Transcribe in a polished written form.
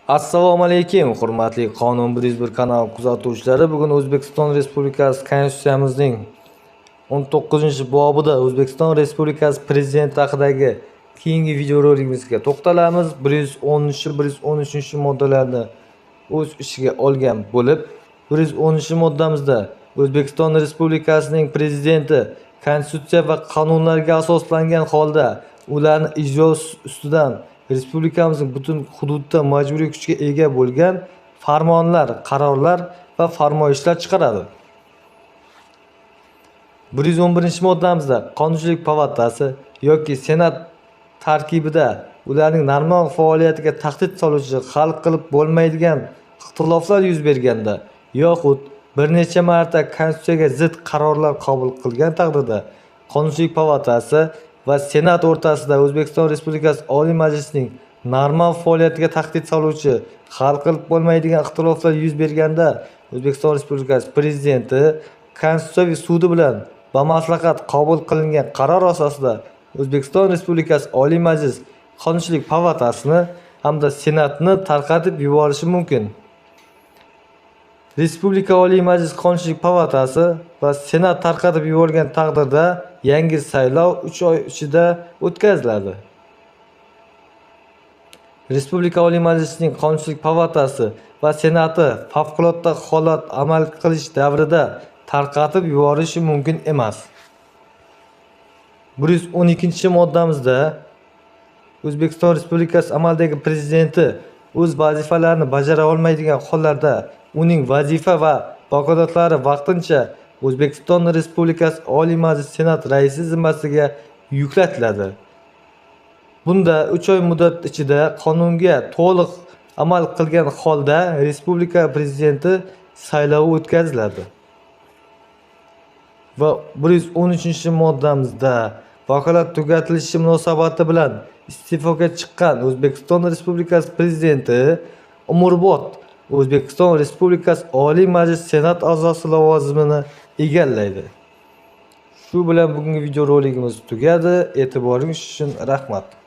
Assalomu alaykum, hurmatli Qonun 101 kanal kuzatuvchilari. Bugun O'zbekiston Respublikasi Konstitutsiyamizning 19-bobida O'zbekiston Respublikasi Prezidenti haqidagi keyingi videorolikimizga to'xtalamiz. 110-113-moddalarni o'z ichiga olgan bo'lib, 110-moddamizda O'zbekiston Respublikasining Prezidenti Konstitutsiya va qonunlarga asoslangan holda ularni ijrosi ustidan respublikamizning butun hududida majburiy kuchga ega bo'lgan farmonlar, qarorlar va farmoyishlar chiqaradi. 111-moddamizda Qonunchilik palatasi yoki Senat tarkibida ularning normal faoliyatiga tahdid soluvchi hal qilib bo'lmaydigan ixtiloflar yuz berganda yoxud bir necha marta konstitutsiyaga zid qarorlar qabul qilgan taqdirda Qonunchilik palatasi va Senat o'rtasida O'zbekiston Respublikasi Oliy Majlisining normal faoliyatiga tahdid soluvchi hal qilib bo'lmaydigan ixtiloflar yuz berganda O'zbekiston Respublikasi Prezidenti Konstitutsiyaviy sudi bilan bamaslahat qabul qilingan qaror asosida O'zbekiston Respublikasi Oliy Majlis Qonunchilik palatasini hamda Senatni tarqatib yuborishi mumkin. Respublika Oliy Majlis Qonunchilik palatasi va Senat tarqatib yuborilgan taqdirda yangi saylov 3 oy ichida o'tkaziladi. Respublika Oliy Majlisining Qonunchilik palatasi va Senati favqulodda holat amal qilish davrida tarqatib yuborilishi mumkin emas. 112-moddamizda O'zbekiston Respublikasi amaldagi prezidenti o'z vazifalarini bajara olmaydigan hollarda uning vazifa va vakolatlari vaqtincha O'zbekiston Respublikasi Oliy Majlis Senat raisi zimmasiga yuklatiladi. Bunda 3 oy muddat ichida qonunga to'liq amal qilgan holda respublika prezidenti saylovi o'tkaziladi. Va 113-moddamizda vakolat tugatilishi munosabati bilan iste'foga chiqqan O'zbekiston Respublikasi prezidenti umrbod O'zbekiston Respublikasi Oliy Majlis Senat a'zosi lavozimini egallaydi. Shu bilan bugungi videorolikimiz tugadi. E'tiboringiz uchun rahmat.